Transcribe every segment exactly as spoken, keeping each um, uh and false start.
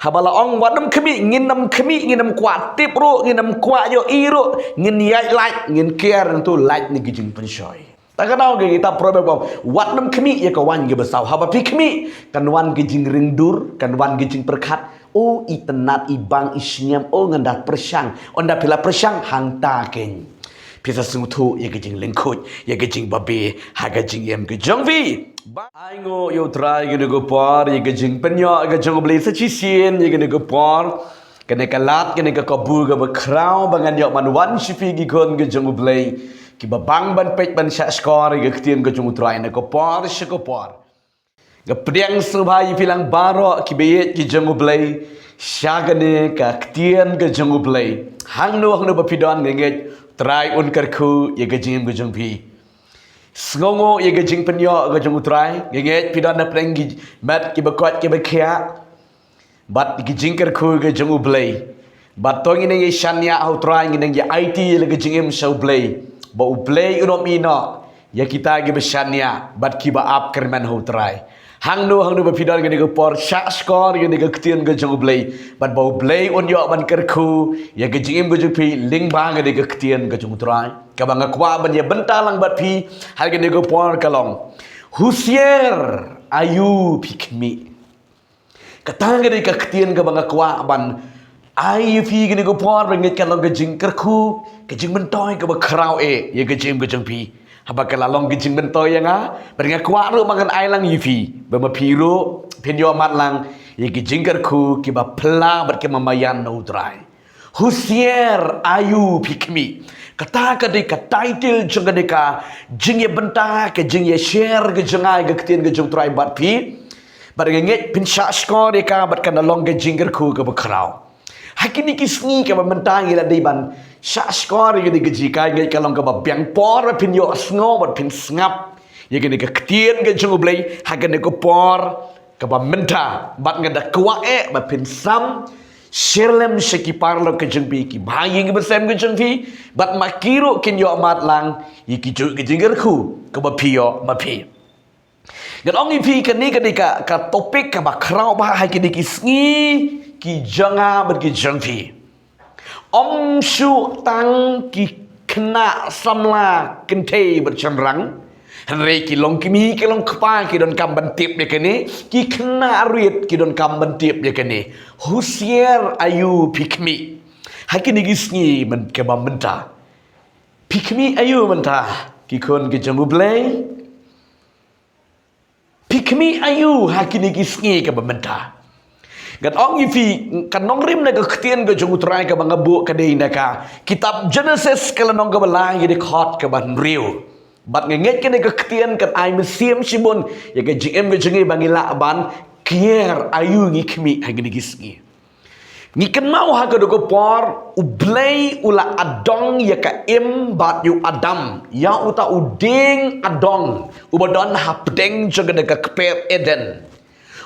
Haba la ong wat nym khmih, ngin nym khmih, ngin nym kwah tip ruh, ngin nym kwah ïohi ruh, ngin ïaid lait, ngin kiar nangtu lait na ki jingpynshoi. Ta ka nau ka kitab Proverb, wat nym khmih ïa ka waiñ kaba saw. Haba phi khmih, kan wan ka jingring dur, kan wan ka jingpyrkhat. O, itynnad, ibang, isngiam, o, ngan da pyrshang. Ynda phi la pyrshang, hangta kein phi sa sngewthuh ïa ka jinglyngkhuh, ïa ka jingbabe ha ka jingim ka jong phi. Ba ai nguh ïa U Trai ïa kane ka por, ïa ka jingpynïoh ka jong U Blei sa shisien ïa kane ka por. Kane ka lad, kane ka kabu kaba khraw ba ngan ïoh ban wan sha phi ki khun ka jong U Blei, kiba bang ban peit ban shahshkor ïa ka ktien ka jong U Trai na ka por sha ka por. Nga pdiang sngewbha ïa phi lang baroh kiba ïeit ki jong U Blei sha kane ka ktien ka jong U Blei. Hangno hangno ba phi don, nga ngeit U Trai un kyrkhu ïa ka jingim ka jong phi. Sngewnguh ïa ka jingpynïoh ka jong U Trai, nga ngeit phi don na pdeng ki met kiba koit kiba khiah bad ki jingkyrkhu ka jong U Blei. Bad to ngin ïa shaniah ha U Trai, ngin ïa aiti ïa la ka jingim sha U Blei, ba U Blei un ym ïehnoh ïa kita kiba shaniah bad kiba ap kyrmen ha U Trai. Hangno hangno ba phi don, kane ka por shahshkor ïa kane ka ktien ka jong U Blei, bad ba U Blei un ïoh ban kyrkhu ïa ka jingim ka jong phi lyngba kane ka ktien ka jong U Trai. Kaba nga kwah ban ïa bynta lang bad phi ha kane ka por ka long, husiar aïu phi khmih. Kata ka dei ka ktien kaba nga kwah ban ai ïa phi kane ka por, ba nga ngeit ka long ka jingkyrkhu, ka jingmyntoi kaba khraw eh ïa ka jingim ka jong phi. Haba ka la long ka jingmyntoi ïa nga, ba nga kwah ruh ba ngan ai lang ïa phi, ba ma phi ruh phin ïohmad lang ïa ka jingkyrkhu kiba phylla bad kiba maïan na U Trai. Husiar aïu phi khmih. Kata ka dei ka title jong kane ka jingïabynta, ka jingïashare ka jong nga ïa ka ktien ka jong U Trai bad phi. Bad nga ngeit phin shahshkor ïa ka bad kan da long ka jingkyrkhu kaba khraw. Ha kine ki sngi kaba mynta ngi la dei ban shahshkor ïa kane ka jingkyrkhu, nga ngeit ka long kaba biang por ba phin ïohsngew bad phin sngap ïa kane ka ktien ka jong U Blei ha kane ka por kaba mynta. Bad nga da kwah eh ba phin sam share lem sha ki paralok ka jong phi, ki bahaïing ki basem ka jong phi, bad ma ki ruh kin ïohmad lang ïa ki juh ki jingkyrkhu kaba phi ïoh ma phi. Ngan ong ïa phi kane ka dei ka, ka topic kaba khraw bha ha kine ki sngi ki jong nga bad ki jong phi. Ym shu tang ki khynnah samla kynthei bad shynrang, hynrei ki longkmie ki longkpa ki donkam ban tip ïa kane, ki khynnah rit ki donkam ban tip ïa kane. Husiar aïu phi khmih ha kine ki sngi myn-, kaba mynta. Phi khmih aïu mynta ki khun ki jong U Blei? Phi khmih aïu ha kine ki sngi kaba mynta? Ngan ong ïa phi, ka nongrim na ka ktien ka jong U Trai kaba nga buh ka dei na ka kitab Genesis, ka lynnong kaba lai, ka dkhot kaba hynriew. Bad nga ngeit kane ka ktien kan ai mynsiem shibun ïa ka jingim ka jong ngi ba ngi lah ban kiar aïu ngi khmih ha kine ki sngi. Ngi kynmaw ha kata ka por U Blei u la adong ïa ka Im bad ïa u Adam, ïa uta u dieng adong uba don hapdeng jong kata ka kper Eden.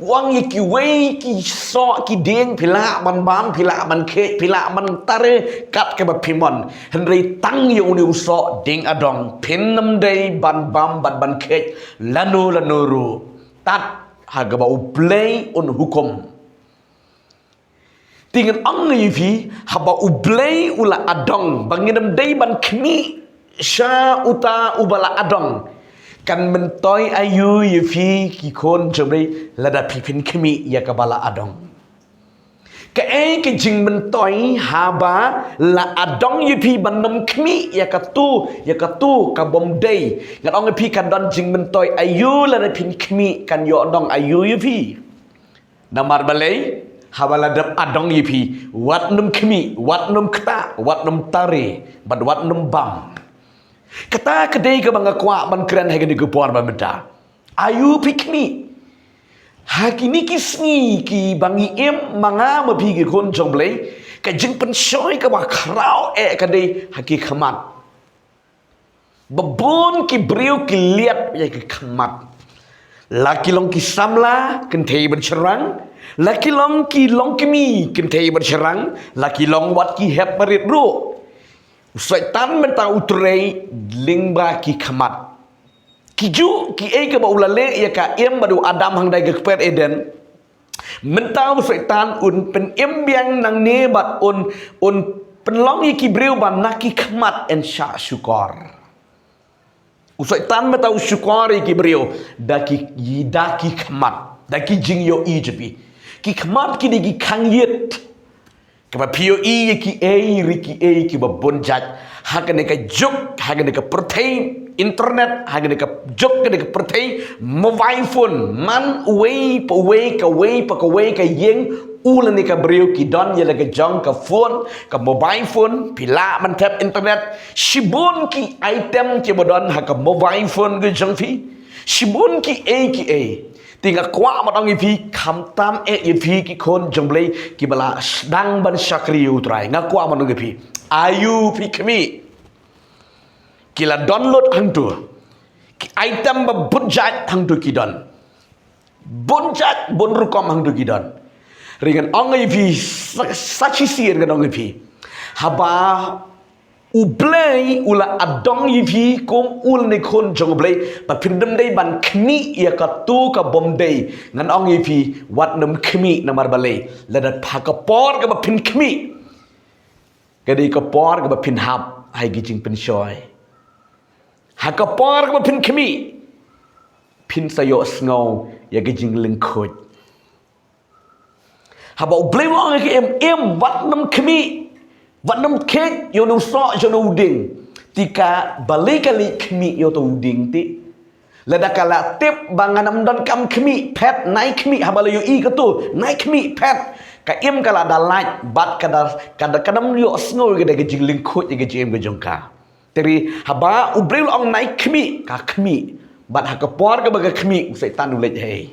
U ong ïa kiwei ki soh ki dieng, phi lah ban bam, phi lah ban kheit, phi lah ban tare kat kaba phi mon. Hynrei tang ïa une u soh dieng adong phin ym dei ban bam bad ban kheit lano lano ruh, tad ha kaba U Blei un hukum. Te ngan ong ïa phi, haba U Blei u la adong ba ngin ym dei ban khmih sha uta uba la adong, kan myntoi aïu ïa phi ki khun jong U Blei lada phi phin khmih ïa kaba la adong? Kaei ka jingmyntoi haba la adong ïa phi ban ym khmih ïa katu, ïa katu ka bym dei? Ngan ong ïa phi, kan don jingmyntoi aïu lada phin khmih, kan ïoh nong aïu ïa phi? Namar balei? Haba la dep adong ïa phi, wat nym khmih, wat nym ktah, wat nym tare, bad wat nym bam. Kata ka dei kaba nga kwah ban kren ha kane ka por ba mynta. Aïu phi khmih? Ha kine ki sngi kiba ngi im, ma nga ma phi ki khun jong U Blei, ka jingpynshoi kaba khraw eh ka dei ha ki khmat. Ba bun ki briew ki liat ïa ki khmat. La ki long ki samla kynthei bad shynrang, la ki long ki longkmie kynthei bad shynrang, la ki long wat ki hep barit ruh, u Soitan mynta u trei lyngba ki khmat. Ki juh kiei kaba u la leh ïa ka Im bad u Adam hangtai ka kper Eden. Mynta u Soitan un pynim biang nangne bad un, un pynlong ïa ki briew ba na ki khmat yn shah shukor. U Soitan mynta u shukor ïa ki briew da ki, da ki khmat, da ki jingïohi jong phi. Ki khmat ki dei ki khang ïit. Kaba phi ïohi ïa kiei re kiei kiba bun jait ha kane ka juk, ha kane ka pyrthei internet, ha kane ka juk, kane ka pyrthei mobile phone. Man uwei pa uwei, kawei pa kawei ka ïing, u lane ka briew ki don ïa la ka jong ka phone, ka mobile phone, phi lah ban thep internet. Shibun ki item kiba don ha ka mobile phone ka jong phi. Shibun kiei kiei. Te nga kwah ban ong ïa phi, khamtam eh ïa phi ki khun jong U Blei kiba la sdang ban shakri ïa U Trai. Nga kwah ban ong ïa phi, aïu phi khmih. Ki la don lut hangto. Ki item ba bun jait hangto ki don. Bun jait, bun rukom hangto ki don. Hynrei ngan ong ïa phi, sa, sa shisien ngan ong ïa phi. Haba U Blei u la adong ïa phi kum u lane khun jong U Blei, ba phin ym dei ban khmih ïa kato kaba ym dei. Ngan ong ïa phi, wat nym khmih namar balei. Lada ha ka por kaba phin khmih, ka dei ka por kaba phin hap ha ki jingpynshoi. Ha ka por kaba phin khmih, phin sa ïohsngew ïa ka jinglyngkhuid. Haba U Blei u ong ïa ka im, im, wat nym khmih, wat nym kheit ïa une u soh jong une u dieng. Te ka balei ka leit khmih ïa uto u dieng te? Lada ka la tip ba ngan ym donkam khmih, phet, nai khmih, haba la ïohi kato, nai khmih, phet. Ka im ka la da lait, bad ka da, ka da, ka da ym ïohsngew ïa ka, ka jinglyngkhuid ïa ka jingim ka jong ka. Te hynrei haba U Blei u la ong nai khmih, ka khmih. Bad ha ka por kaba ka khmih, u Soitan u leit haei.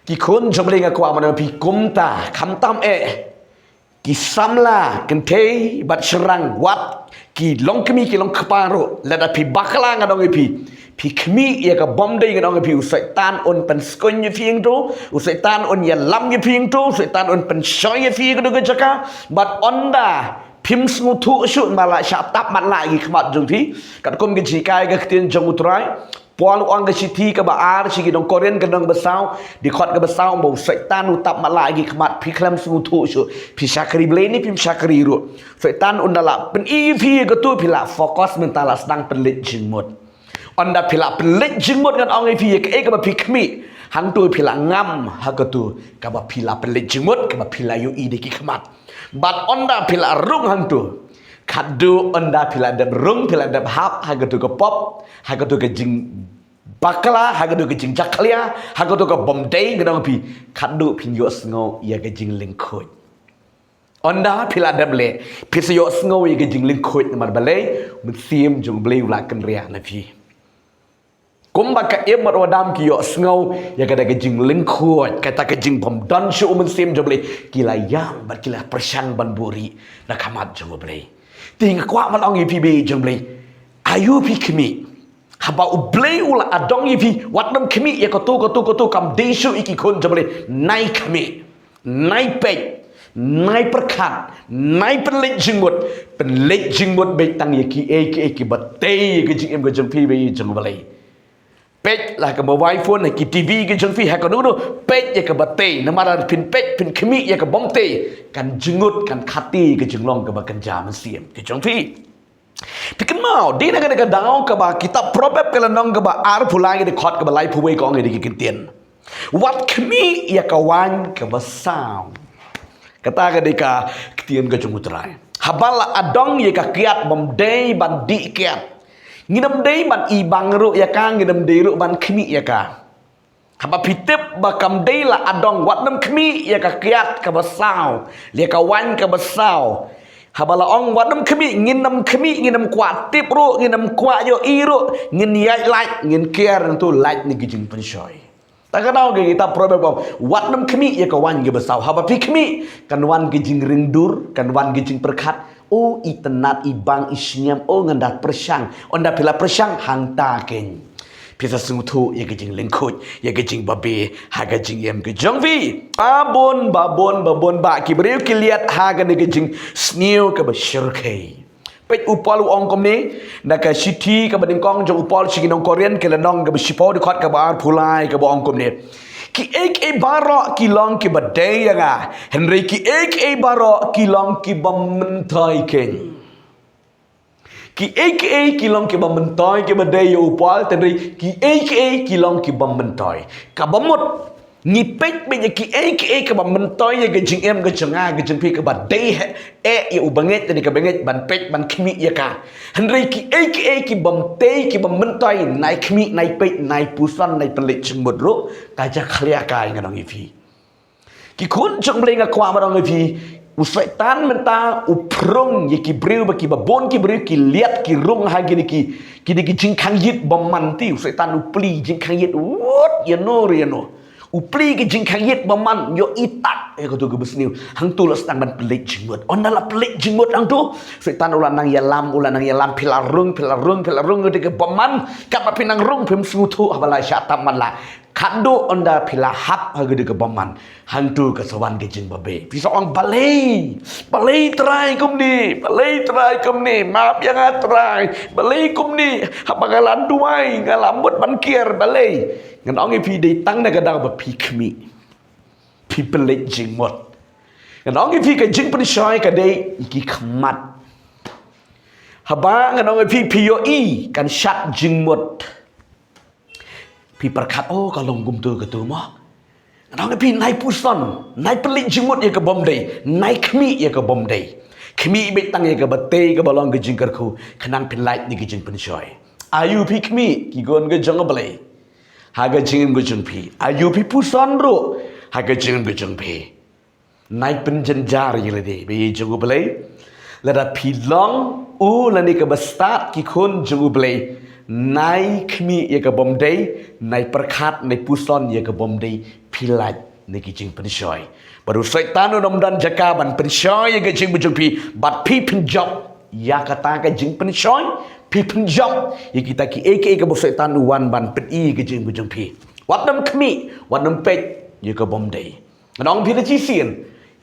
Ki khun jong U Blei, nga kwah ban ong ïa phi kumta, khamtam eh ki samla kynthei bad shynrang, wat ki longkmie ki longkpa ruh, lada phi bakla, ngan ong ïa phi, phi khmih ïa kaba ym dei, ngan ong ïa phi, u Soitan un pynskuiñ ïa phi hangto, u Soitan un ïalam ïa phi hangto, u Soitan un pynshoi ïa phi ha kano ka jaka. Bad ynda phim sngewthuh shuh, ba la shah tap matlah ïa ki khmat jong phi. Katkum ka jinghikai ka ktien jong U Trai, Paul u ong ha ka shithi kaba ar sha ki nong Korinth, ka lynnong kaba saw, dkhot kaba saw, ba u Soitan u tap matlah ïa ki khmat, phi khlem sngewthuh shuh, phi shakri Blei ne phim shakri ruh. Soitan un da la pyni ïa phi ïa kato, phi la focus, mynta la sdang pynleit jingmut. Ynda phi la pynleit jingmut, ngan ong ïa phi, ïa kaei kaba phi khmih, hangto phi la ngam ha kato kaba phi la pynleit jingmut, kaba phi la ïohi da ki khmat. Bad ynda phi la rung hangto, khadduh ynda phi la dep rung, phi la dep hap ha kato ka pop, ha kato ka jingbakla, ha kato ka jingjakhlia, ha kato kaba ym dei, ngan ong ïa phi, khadduh phin ïohsngew ïa ka jinglyngkhuid. Ynda phi la dep leh, phi sa ïohsngew ïa ka jinglyngkhuid, namar balei, u Mynsiem jong U Blei u la kynriah na phi. Kumba ka Im bad u Adam ki ïohsngew ïa kata ka jinglyngkhuid, kata ka jingbymdon shuh u Mynsiem jong U Blei, ki la ïam bad ki la pyrshang ban buhrieh na ka mat jong U Blei. Te nga kwah ban ong ïa phi, baieit jong U Blei, aïu phi khmih. Haba U Blei u la adong ïa phi, wat nym khmih ïa kato, kato, kato, kam dei shuh ïa ki khun jong U Blei, nai khmih. Nai peit, nai pyrkhat, nai pynleit jingmut, pynleit jingmut beit tang ïa kiei kiei kiba tei ïa ka jingim ka jong phi, baieit jong U Blei. Peit la ha ka mobile phone, ha ki TV ka jong phi, ha kano kano, peit ïa kaba tei, namar lada phin peit, phin khmih ïa kaba ym tei, kan jngut, kan khati ïa ka jinglong kaba kynja mynsiem ka jong phi. Phi kynmaw, dei na kane ka daw kaba kitab Proverb ka lynnong kaba arphew lai, ka dkhot kaba laiphew wei, ka ong ïa kine ki kyntien. Wat khmih ïa ka waiñ kaba saw. Kata ka dei ka ktien ka jong U Trai. Haba la adong ïa ka kiad, bym dei ban dih kiad. Ngin ym dei ban ibang ruh ïa ka, ngin ym dei ruh ban khmih ïa ka. Haba phi tip ba kam dei la adong, wat nym khmih ïa ka kiad kaba saw, ïa ka waiñ kaba saw. Haba la ong wat nym khmih, ngin nym khmih, ngin nym kwah tip ruh, ngin nym kwah ïohi ruh, ngin ïaid lait, ngin kiar, nangta lait na ki jingpynshoi. Ta ka daw ka kitab Proverb, wat nym khmih ïa ka waiñ kaba saw. Haba phi khmih, kan wan ka jingringdur, kan wan ka jingpyrkhat. O, itynnad, ibang, isngem, o, ngan da pyrshang. Ynda phi la pyrshang, hangta keiñ phi sa sngewthuh ïa ka jinglyngkhuid, ïa ka jingbabe ha ka jingim ka jong phi. Ba bun, ba bun, ba bun, ba ki briew ki liat ha kane ka jingsniew kaba shyrkhei. Peit u Paul u ong kumne, na ka shithi kaba nyngkong jong u Paul sha ki nong Korinth, ka lynnong kaba shiphew, dkhot kaba arphew lai, kaba ong kumne. Kiei kiei baroh ki long kiba dei ïa nga, hynrei kiei kiei baroh ki long kiba myntoi keiñ. Kiei kiei ki long kiba myntoi kiba dei ïa u Paul, hynrei kiei kiei ki long kiba myntoi. Kaba mut, ngi peit beit ïa kiei kiei kaba myntoi ïa ka jingim ka jong nga ka jong phi kaba dei heh, eh, ïa u bangeit ne ka bangeit ban peit ban khmih ïa ka. Hynrei kiei kiei kibym tei kibym myntoi, nai khmih, nai peit, nai puson, nai pynleit jingmut ruh, ka jakhlia kai, ngan ong ïa phi. Ki khun jong U Blei, nga kwah ban ong ïa phi, u Soitan mynta u phrung ïa ki briew, ba kiba bun ki briew ki liat ki rung ha kine ki, kine ki jingkhang ïit bymman. Te u Soitan u plie jingkhang ïit, wut, ïano re ïano. U plie ki jingkhang ïit bymman, ïohi tak ïa kato kaba sniew. Hangto la sdang ban pynleit jingmut. Ynda la pynleit jingmut hangto, Soitan u la nang ïalam, u la nang ïalam, phi la rung, phi la rung, phi la rung, ïa kaba bymman. Katba phi nang rung phim sngewthuh haba la shah tam ban lah. Khadduh ynda phi la hap ha kata ka bymman, hangto ka sa wan ka jingbabe. Phi sa ong, balei, balei Trai kumne, balei Trai kumne, map ïa nga Trai, balei kumne, haba nga la duwai, nga la mut ban kiar, balei. Ngan ong ïa phi, dei tang na ka daw ba phi khmih, phi pynleit jingmut. Ngan ong ïa phi, ka jingpynshoi ka dei ïa ki khmat. Haba ngan ong ïa phi, phi ïohi kan shad jingmut, phi pyrkhat, oh, ka long kumto kato mo. Ngan ong ïa phi, nai puson, nai pynleit jingmut ïa ka bym dei, nai khmih ïa ka bym dei. Khmih beit tang ïa kaba tei kaba long ka jingkyrkhu, khnang phin lait na ka jingpynshoi. Aïu phi khmih, ki khun ka jong U Blei, ha ka jingim ka jong phi? Aïu phi puson ruh ha ka jingim ka jong phi? Nai pynjynjar ïa lade bad ïa jong U Blei. Lada phi long u lane kaba stad ki khun jong U Blei, nai khmih ïa ka bym dei, nai pyrkhat, nai puson ïa ka bym dei, phi lait na ka jingpynshoi. Bad u Soitan un ym don jaka ban pynshoi ïa ka jingim ka jong phi, bad phi pynjop ïa kata ka jingpynshoi, phi pynjop ïa kita kiei kiei kaba u Soitan u wan ban pyni ïa ka jingim ka jong phi. Wat nym khmih, wat nym peit ïa ka bym dei. Ngan ong phi da shisien,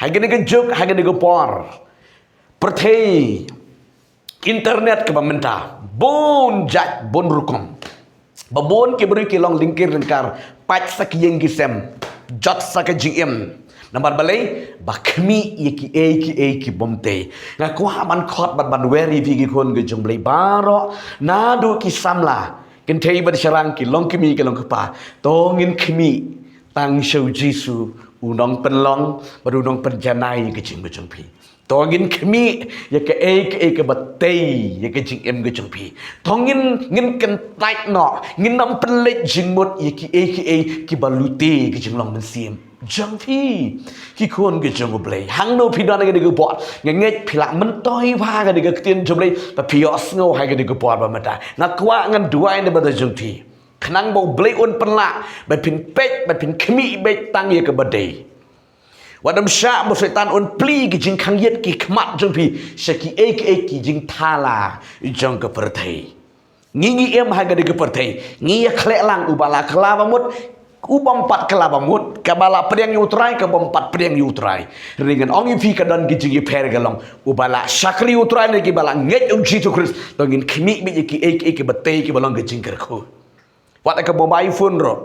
ha kane ka juk, ha kane ka por, pyrthei, internet kaba mynta, bun jait, bun rukom. Ba bun ki briew ki long lyngkir lyngkar, pait sa ki ïing ki sem, jot sa ka jingim. Namar balei? Ba khmih ïa kiei kiei ki bym tei. Nga kwah ban khot bad ban wer ïa phi ki khun ka jong U Blei baroh, naduh ki samla kynthei bad shynrang, ki long kmie ki long kpa, to ngin khmih tang sha u Jisu, u nongpynlong bad u nongpynjanai ïa ka jingim ka jong phi. To ngin khmih ïa kaei kaei kaba tei ïa ka jingim ka jong phi. To ngin, ngin kyntait noh, ngin nym pynleit jingmut ïa kiei kiei kiba lute ïa ka jinglong mynsiem jong phi, ki khun ka jong U Blei. Hangno phi don ha kane ka por, nga ngeit phi lah myntoi bha ha kane ka ktien jong U Blei, ba phi ïohsngew ha kane ka por ba mynta. Nga kwah ngan duwai na bynta jong phi, khnang ba U Blei un pynlah ba phin peit, ba phin khmih beit tang ïa kaba dei. Wat nym shah ba u Soitan un plie ki jingkhang ïit ki khmat jong phi sha kiei kiei ki jingthala jong ka pyrthei. Ngi, ngi im ha kane ka pyrthei, ngi ïakhleh lang, uba la kylla ba mut, u bym pat kylla ba mut, kaba la pdiang ïa u Trai, ka bym pat pdiang ïa u Trai. Hynrei ngan ong ïa phi, ka don ki jingïapher ka long, uba la shakri u Trai ne kiba la ngeit ïa u Jisu Khrist, to ngin khmih beit ïa kiei kiei kiba tei kiba long ka jingkyrkhu. Wat ka mobile phone ruh,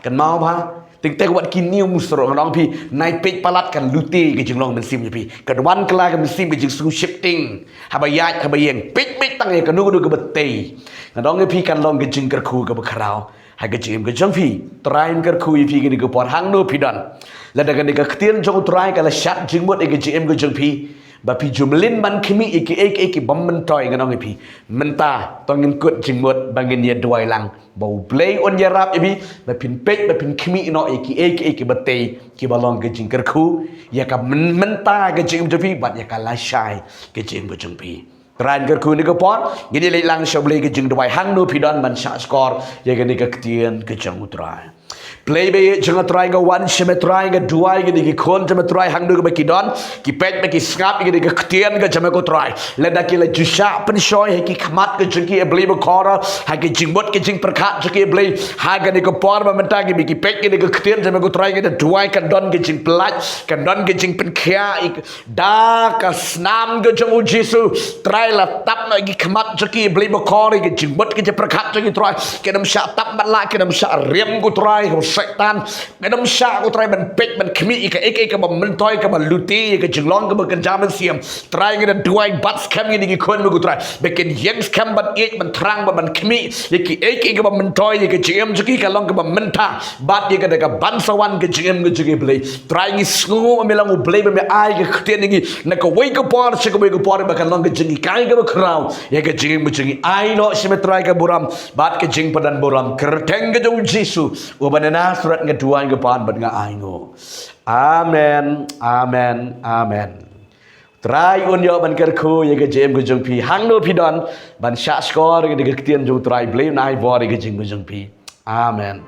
kynmaw bha. Teng teng wat ki news ruh, ngan ong phi, nai peit palat, kan lute ka jinglong mynsiem jong phi. Kan wan kylla ka mynsiem ka jingsngew sheptieng haba ïaid haba ïeng. Peit beit tang ïa kano kano kaba tei. Ngan ong ïa phi, kan long ka jingkyrkhu kaba khraw ha ka jingim ka jong phi. Trai un kyrkhu ïa phi kane ka por, hangno phi don. Lada kane ka ktien jong u Trai ka la shad jingmut ïa ka jingim ka jong phi, ba phi ju mlien ban khmih ïa kiei kiei ki bym myntoi, ngan ong ïa phi, mynta to ngin kut jingmut ba ngin ïa duwai lang, ba U Blei un ïarap ïa phi ba phin peit, ba phin khmih noh ïa kiei kiei kiba tei kiba long ka jingkyrkhu ïa ka myn-, mynta ka jingim jong phi bad ïa ka lashai ka jingim ka jong phi. Trai un kyrkhu kane ka por, ngin ïa leit lang sha U Blei ka jingduwai, hangno phi don, ban shahshkor ïa kane ka ktien ka jong u Trai. Blei ba ïeit jong nga Trai, nga wan sha me Trai, nga duwai ïa kine ki khun jong me Trai, hangno kaba ki don, ki peit bad ki sngap ïa kane ka ktien ka jong me ko Trai. Lada ki la ju shah pynshoi ha ki khmat ka jong ki, A Blei bakhuid, ha ki jingmut ki jingpyrkhat jong ki, A Blei, ha kane ka por ba mynta, ki ba ki peit ïa kane ka ktien jong me ko Trai, nga duwai kan don ka jingpyllait, kan don ka jingpynkhiah, da ka snam ka jong u Jisu. Trai la tap noh ïa ki khmat jong ki, A Blei bakhuid, ïa ki jingmut ki jingpyrkhat jong ki Trai, kin ym shah tap ban lah, kin ym shah riam ko Trai. Soitan, ngan ym shah, ko Trai, ban peit ban khmih ïa kaei kaei kaba myntoi, kaba lute ïa ka jinglong kaba kynja mynsiem. Trai, ngi da duwai, bat skhem ïa kine ki khun ba, ko Trai, ba kin ïeng skhem ban ïeit, ban thrang, ban, ban khmih ïa kiei kiei kaba myntoi ïa ka jingim jong ki, ka long kaba mynta bad ïa kata kaban sa wan ka jingim ka jong ki, Blei. Trai, ngi sngewnguh ba me long U Blei ba me ai ka ktien ïa ngi na kawei ka por sha kawei ka por, ba kan long ka jinghikai kaba khraw ïa ka jingim ka jong ngi. Ai noh sha me, Trai, ka burom bad ka jingpyndonkam, kyrteng ka jong U Jisu uba na Nasareth nga duwai, nga pan bad nga ainguh. Amen, amen, amen. Trai un ïoh ban kyrkhu ïa ka jingim ka jong phi hangno phi don, ban shah shkor ïa ka ktien jong U Trai. Blei un ai bor ïa ka jingim ka jong phi. Amen.